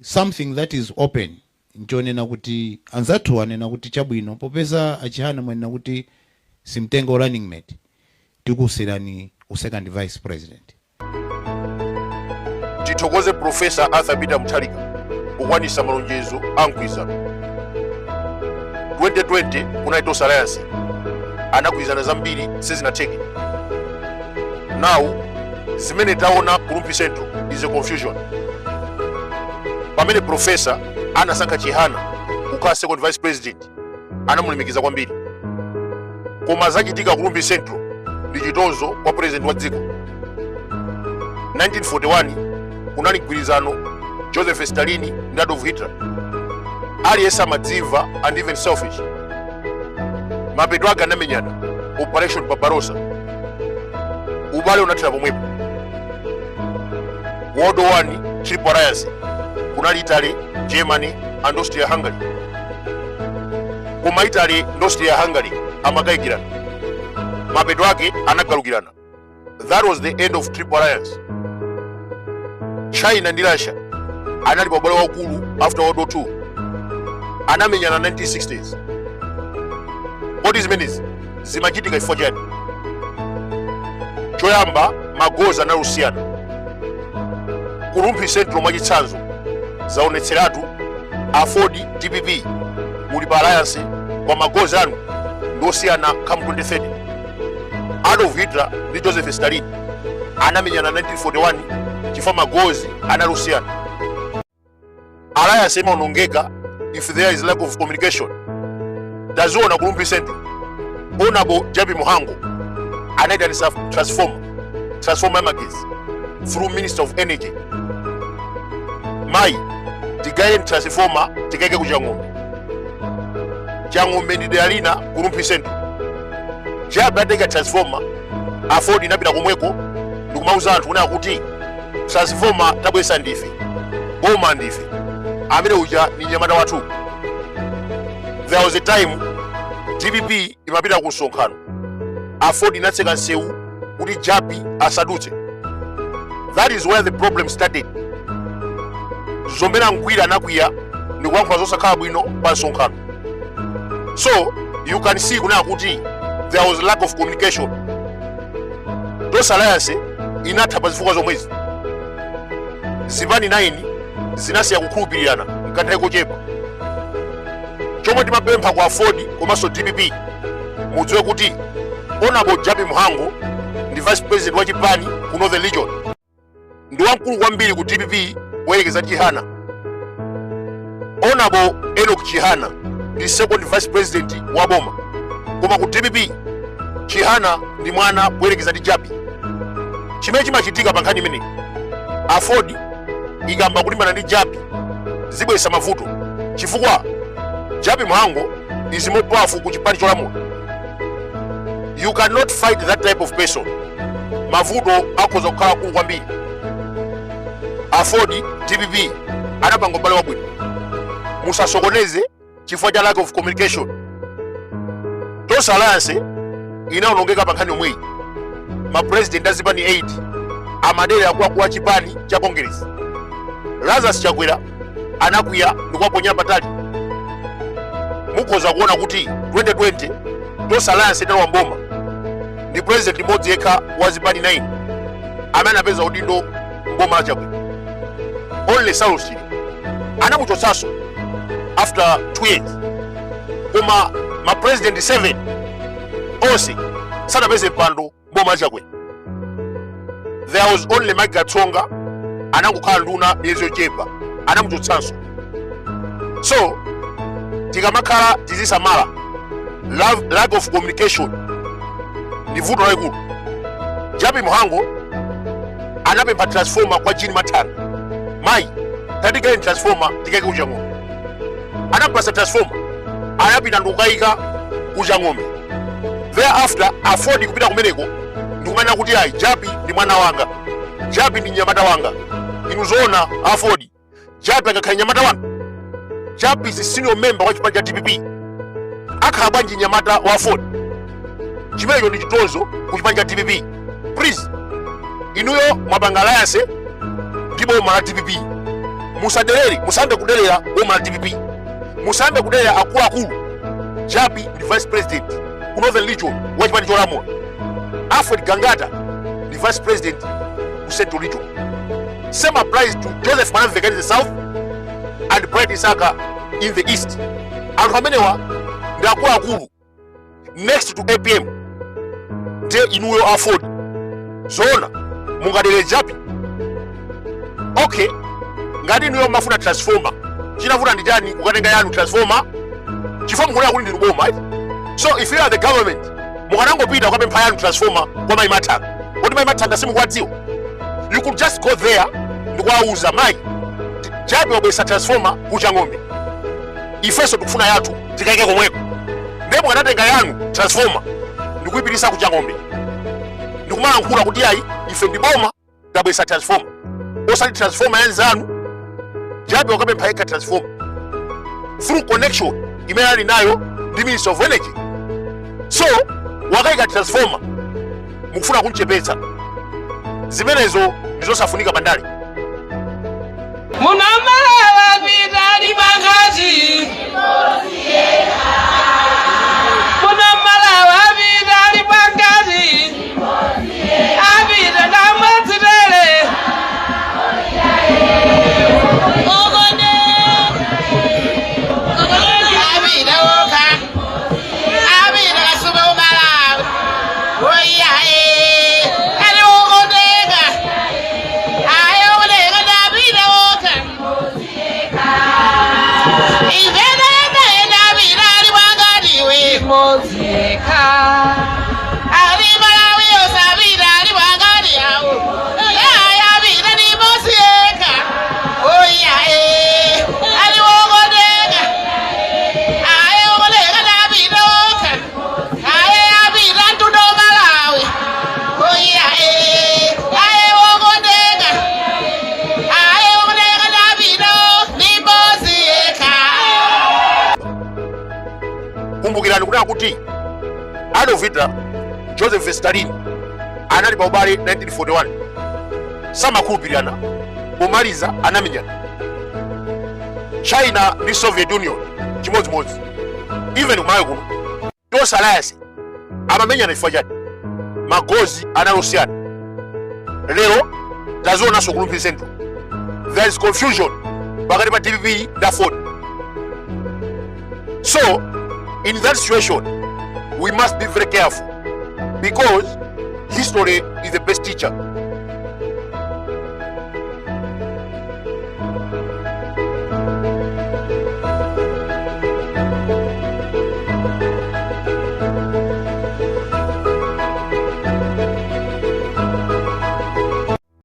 Something that is open nchonena kuti anzathu anena kuti chabwino, popeza a Chihana mwanena kuti simtengo running mate, tikusiyirani u second vice president. Tithokoze Profesa Arthur Peter Mutharika pokwanisa malonjezo a mgwirizano. 2020 kunali Tonse Alliance, anagwirizana zambiri, sizinatheke. Now zimene taona ku Rumphi Central is a confusion. Pamene profesa anasankha Chihana kukhala second vice president, anamulemekeza kwambiri, koma zachitika ku Rumphi Central ndi chitonzo kwa president wa dziko. 1941 kunali mgwirizano, Joseph Stalin ndi Adolf Hitler. Aliyense amadzimva and even selfish. Mapeto ake anamenyana, Operation Barbarossa. Ubale unathera pomwepo. World War 1, Triple Alliance, kunali Italy, Germany and Austria Hungary, koma Italy ndi Austria Hungary amakayikirana, mapeto ake anagalukirana. That was the end of Triple Alliance. China ndi Russia anali pa ubale waukulu after World War II, anamenyana 1960s. Kodi zimenezi zimachitika chifukwa chani? Choyamba, ma goals anali osiyana. Ku Rumphi Central, mwachitsanzo, zaonetseratu AFORD DPP muli pa alliance, koma ma goals anu ndi osiyana come 2030. Adolf Hitler ndi Joseph Stalin anamenyana 1941 chifukwa ma goals anali osiyana. Alliance imaonongeka if there is lack of communication. Taziona ku Rumphi Central, Honorable Jappie Mhango anaitanisa transformer yamagetsi through Minister of Energy: "Mayi, tigaye transformer, tikaike ku Chang'ombe." Chang'ombe ndi dera lina ku Rumphi Central. Jappie ateka transformer, AFORD inapita komweko ndikumauza anthu kunena kuti transformer tabwesa ndife, boma ndife, amene uja ni mnyamata wathu. There was a time DPP imapita ku msonkhano, AFORD inatseka msewu kuti Jappie asadutse. That is where the problem started. Zomera Mkwira anakwiya ndikuyankhula zosakhala bwino pa msonkhano. So you can see kunena kuti there was lack of communication. Tonse Alliance inatha pa zifukwa zomwezi. Zipani 9 zinasiya kukhulupirirana mkanthawi kochepa. Chomwe timapempha ku AFORD komanso DPP, mudziwe kuti Honorable Jappie Mhango ndi vice president wa chipani ku Northern Region, ndi wamkulu kwambiri ku DPP poyerekeza Chihana. Honorable Enoch Chihana ndi second vice president wa boma, koma ku DPP Chihana ndi mwana poyerekeza ndi Jappie. Chimene chimachitika pa nkhani imeneyi, AFORD ikamba kulimbana ndi Jappie, zibweretsa mavuto chifukwa Jappie Mhango is more powerful ku chipani cholamula. You cannot fight that type of person. Mavuto akhoza kukhala akulu kwambiri. AFORD, DPP anapanga ubale wabwino, musasokoneze chifukwa cha lack of communication. Tonse Alliance inawonongeka pa nkhani yomweyi. Mapresident azipani 8 amadera akuluakulu a chipani cha Congress. Lazarus Chakwera anakwiya ndikuwaponya patali. Mukhoza kuona kuti 2020 Tonse Alliance italowa mboma, ndi president mmodzi yekha wa zipani 9 amene anapeza udindo mboma la Chakwera, only Saulos Chilima. Anamuchotsanso after 2 years, koma ma president 7 onse sanapeze mpando mboma la Chakwera. There was only Mike Katsonga, anangokhala nduna miyezi yochepa, anamuchotsanso. So tikamakhala tizisamala, lack of communication ndi vuto lalikulu. Jappie Mhango anapempha transformer kwa Jean Mathanga: "Mayi, tatigayeni transformer, tikaike kuChang'ombe." Anampasa transformer, anapita ndikukayika kuChang'ombe. Thereafter AFORD kupita kumeneko ndikumanena kuti ayi, Jappie ndi mwana wanga, Jappie ndi mnyamata wanga. Inu zoona, AFORD, Jappie angakhale mnyamata wanu? Jappie is senior member wa chipani cha DPP, akhala bwanji mnyamata wa AFORD? Chimenecho ndi chitonzo ku chipani cha DPP. Please, inuyo mwapanga alliance ndi boma la DPP. Musaderere, musayambe kuderera boma la DPP, musayambe kuderera akuluakulu. Jappie ndi vice president ku Northern Region wa chipani cholamula. Alfred Gangata ndi vice president ku Central Region. Same applies to Joseph Mwanamvekha in the south and Bright Msaka in the east. Anthu amenewa ndi akuluakulu next to APM. Ndiye inuyo AFORD, zoona mungadere Jappie? Okay, ngati inuyo mumafuna transformer, chinavuta ndi chani kukatenga yanu transformer? Chifukwa mukunena kuti ndinu boma, right? So if you are the government, mukanangopita kukapempha yanu transformer kwa Mayi Mathanga. Kodi Mayi Mathanga simukuwadziwa? You could just go there ndikuwauza, "Mayi, Jappie wabweretsa transformer ku Chang'ombe, ifenso tikufuna yathu tikaike komweko." Ndiye mukanatenga yanu transformer ndikuyipitisa ku Chang'ombe ndikumalankhula kuti, "Ayi, ife ndi boma, tabweretsa transformer," osati transformer ya nzanu. Jappie wakapempha yekha transformer through connection imene ali nayo ndi Minister of Energy. So wakayika transformer, mukufuna kumchepetsa. Zimenezo ndizosafunika pandale. Munamalawa pitali bwangati, munamalawa pitali bwangati, apita kamwadzitere. Apita okha, apita kasupe umalawi oiyaye ali okondeka aye okondeka ndapita okha imvenayenaye apita ali bwangatiwe. Imodzi yekha. Ali Malawi osapita ali bwangati yawo aye apita ni imodzi yekha oiyaye ali okondeka aye okondeka ndapita okha aye apita mtundu Malawi oiyaye aye okondeka aye okondeka ndapita ni imodzi yekha. Kumbukirani kunena kuti Adolf Hitler, Joseph Stalin anali pa ubale 1941, samakhulupirirana, pomaliza anamenyana. China ndi Soviet Union chimodzimodzi. Even kumalawi kuno Tonse Alliance amamenyana chifukwa chani? Ma goals analosiyana. Lero tazionanso ku Rumphi Central, there is confusion pakati pa DPP ndi AFORD. So in that situation we must be very careful because history is the best teacher.